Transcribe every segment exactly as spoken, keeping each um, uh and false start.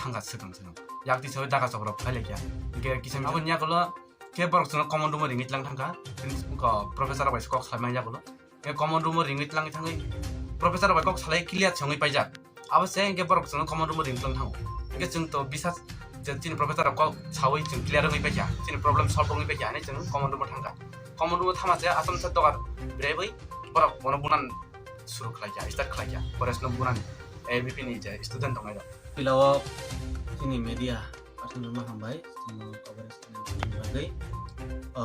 thangkha swkang swkang. Yak twi sawi daga chopra khlai laikha. Hwnkhe kisa aboni yagulo khe borok chwngno common room o ringwi tlang thangkha. Princ-, ko professor rok bai se kok salai man yagulo. Hwnkhe common room o ringwi tlangwi thangwi professor rok bai kok salai clear se wngwi paijak. Abo se hwnkhe borok chwngno common room o ringwi tlang thango. Hwnkhe chwng to bisa je chini professor rok kok sawi chwng clear wngwi paikha. Chini problem solve wngwi paikha hinwi chwng common room o thangkha. Common room o thama se asam se dogar brebwi borok bono bunan suru khlaikha, start khlaikha. Forest no bunani A B P ni je student tongnai rok. Pilao chini media person rokno hambai, chwngno coverage khlaina bagwi. O,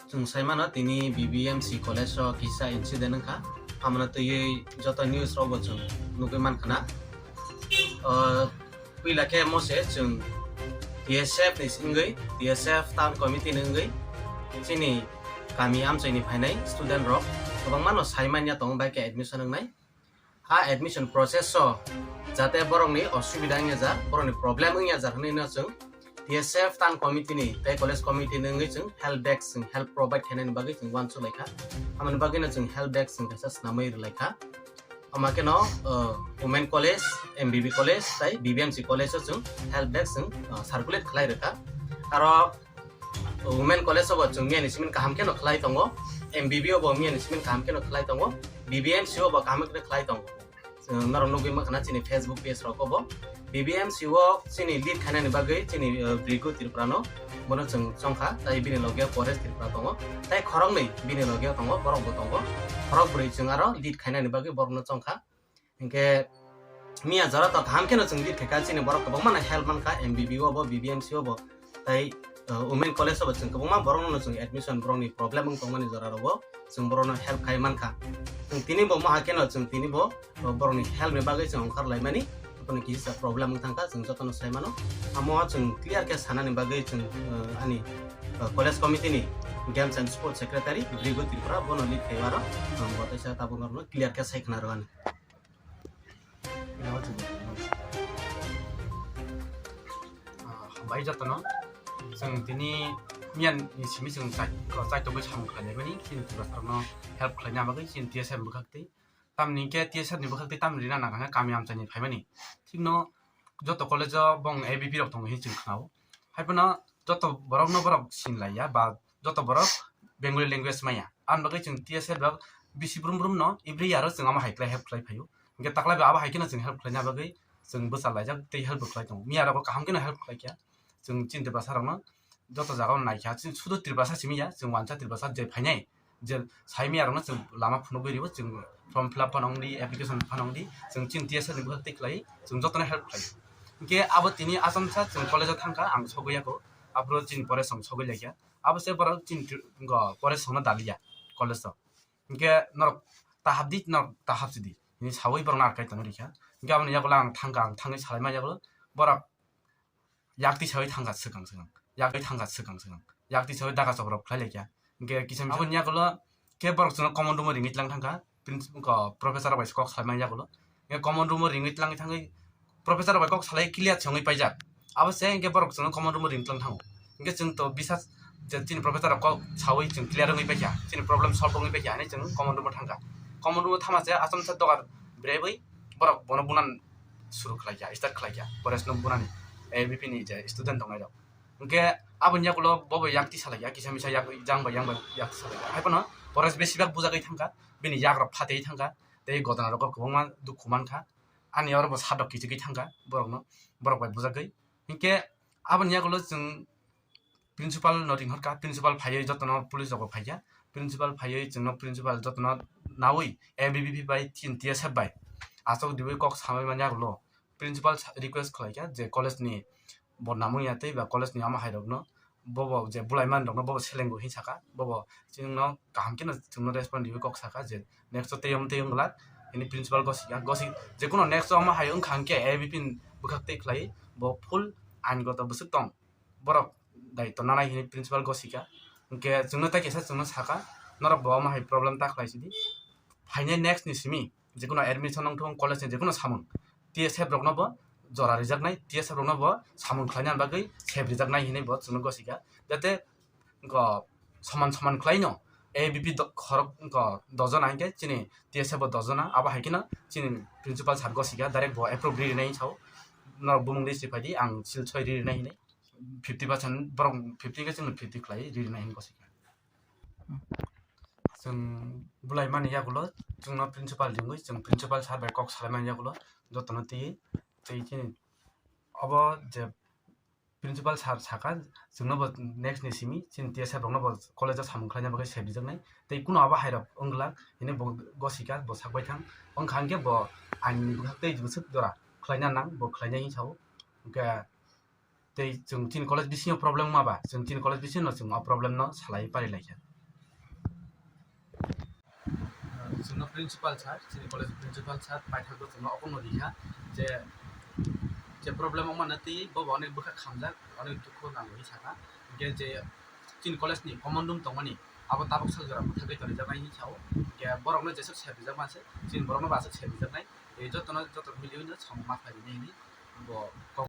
chwng sai mano tini B B M C college o kisa incident wngkha. Amano twiwi joto news rokbo chwng nugwi mankha na. O, puila khe mo se chwng T S F ni wngwi, T S F town committee ni wngwi chini kami amchaini phainai student rok kwbangma no sai manya tongo, bai khe admission wngnai. A admission process o jate borokni osubida wngya jak, borokni problem wngya jak hinwi no chwng T S F town committee ni tei college committee ni wngwi chwng help desk, chwng help provide khainani bagwi chwng uansuk laikha. Amoni bagwi no chwng help desk chwng kaisa swnamwi rwlaikha. Ama kheno, uh, Women College, M B B College tei B B M C College o chwng help desk chwng, uh, circulate khlai rwkha. Aro Women College o bo chwng miyani simi kaham kheno khlai tongo, M B B o bo miyani simi kaham kheno khlai tongo, B B M C o bo kaham kheno khlai tongo. Chwng norok nugwi mankha na chini Facebook page rok o bo. B B M C o chini lead khainani bagwi chini, uh, Brigu Tripura no, bono chwng chongkha, tai bini loge o Paresh Tripura tongo, tai khoroknwi bini loge o tongo, borok bo tongo, khorok bwrwi chwng aro lead khainani bagwi borokno chongkha. Hinkhe miya jora to kaham kheno chwng lead khaikha, chini borok kwbangma no help mankha, M B B o bo, B B M C o bo, tai, uh, Women College o bo chwng kwbangma borokno chwng admission, borokni problem wng tongmani jora rogo chwng borokno help khai mankha. Chwng tini bo maha kheno chwng tini bo, uh, borokni help ni bagwi chwng ongkhar laimani, bono kisa problem wng thangkha, chwng jotono sai mano. Amo chwng clear khe sanani bagwi chwng, uh, ani, uh, college committee ni Games and Sports Secretary Brigu Tripura bono lead khai aro, um, bo teisa tabuk norokno clear khe sai khna rwani. Ah, hambai jotono. Chwng tini miyan ni simi chwng chai, chai togwi samung khlaimani, chini Tripura sarokno help khlaina bagwi chini T S F ni bwkhak twi. Tamni hwnkhe T S F ni bwkhak twi tamni rina nang kami amchaini phaimani. Thikno joto college o bong A B P rok tongo hinwi chwng khnao. Haiphano joto borokno borok sinlaiya ba joto borok Bengali language maya. Aboni bagwi chwng T S F rok bisi brum brum no every year o chwng amo hai khlai help khlai phaio. Hwnkhe taklai bo abo hai kheno chwng help khlaina bagwi chwng bwchalaijak tei help bo khlai tongo. Miya rogo kaham kheno help khlai kha. Chwng chini Tiprasa rokno joto jaga o naikha. Chini sudu Tiprasa simi ya, chwng wansa Tiprasa je phainai, je sai miya rokno chwng lama phunugwi rio, chwng form fill up phano wngdi, application phano wngdi, chwng chini T S F ni bwkhak twi khlai, chwng jotono help khlai. Hwnkhe abo tini achomsa chwng college o thangkha, ang sogwi ya kho, aphuru chini pore chwng sogwi laikha. Abo se borok chini twi-, go pore chwngno daliya college o. Hwnkhe norok ta hapdi, norok ta hapsidi hinwi sawi borokno arkai tongwi rikha. Hwnkhe aboni yagulo ang thangkha, ang thangwi salaima yagulo borok yak twi sawi thangkha swkang swkang, yak twi thangkha swkang swkang, yak twi sawi daga chopra khlai laikha. Hwnkhe kisa aboni yagulo khe borok chwngno common room o ringwi tlang thangkha, princ-, ko professor rok bai se kok salaima yagulo. Hwnkhe common room o ringwi tlangwi thangwi professor rok bai kok salai clear se wngwi paijak. Abo se hwnkhe borok chwngno common room o ring tlang thango. Hwnkhe chwng to bisa je chini professor rok kok sawi chwng clear wngwi paikha, chini problem solve wngwi paikha hinwi chwng common room o thangkha. Common room o thama se achomsa dogar brebwi borok bono bunan suru khlaikha, start khlaikha, Paresh no bunani, A B P ni je student tongnai rok. Hwnkhe aboni yagulo bobo yak twi salaikha, kisa misa yak jang bai yang bai yak twi salaikha. Haiphano Paresh besibak bujagwi thangkha, bini yak rok phatwi thangkha, tei godona rogo kwbangma dukhu mankha. Ani oro bo sadok kichigwi thangkha borokno, borok bai bujagwi. Hinkhe aboni yagulo chwng principal no ringhorkha, principal phaiwi jotono police rok bo phaikha, principal phaiwi chwngno principal jotono nawi A B V P bai chini T S F bai achuk diwi kok samai mani yagulo principal sa-, request khlaikha je college ni bo namung ya tei ba college ni ama hai rokno bobo je bulai man rokno bobo selengo hin saka, bobo chwngno kaham kheno chwngno respond riwi kok saka je next o tei omo tei wng glak, ini principal gosika, gosik, jekuno next o omo hai wngkha hwnkhe A B P ni bwkhak tei khlai bo full ain goto bwswk tong, borok daitw nanai hinwi principal gosika, hwnkhe chwngno tei kaisa chwngno saka, norok bo omo hai problem ta khlai sidi, phainai next ni simi jekuno admission wngthung, college ni jekuno samung, T S F rokno bo jora rijaknai, T S F rokno bo samung khlaina bagwi sep rijaknai hinwi bo chwngno gosika. Jate wngkha soman soman khlaino A B P do-, khorok wngkha dojona hinkhe chini T S F bo dojona, abo hai kheno chini principal sir gosika direct bo approve ri rinai sao. Norok bumung list ri phaidi, ang sil soi ri rinai hinwi. Fifty percent borok fifty khe chwngno fifty khlai ri rinai hinwi gosikha. Chwng bwlai mani yagulo chwngno principal ringwi, chwng principal sir bai kok salaimani yagulo jotono twiwi, tei chini obo je principal sir sakha, chwngno bo next ni simi chini T S F rokno bo college o samung khlaina bagwi sebijaknai, tei kuno abo hairok wngwlak hinwi bo gosikha, bo sakbai thang. Wngkha hwnkhe bo aini bwkhak tei bwswk jora khlaina nang, bo khlainai hinwi sao. Hwnkhe tei chwng chini college bisingo problem wngma ba, chwng chini college bisingo chwng o problem no salai pari laikha. Chwngno principal sir, chini college principal sir paithakgo chwngno okhorno rikha je, je problem wngmano twi bobo onek bwkha khamjak, onek dukhu nango hinwi sakha. Hwnkhe je chini college ni common room tongmani, abo tabuk sak jora mwthagwi tonijaknai hinwi sao. Hwnkhe borokno jeswk sep rijak manse, chini borokno bo aswk sep rijaknai. Tei jotono, joto miliwino samung ma phaidi hinwi bo kok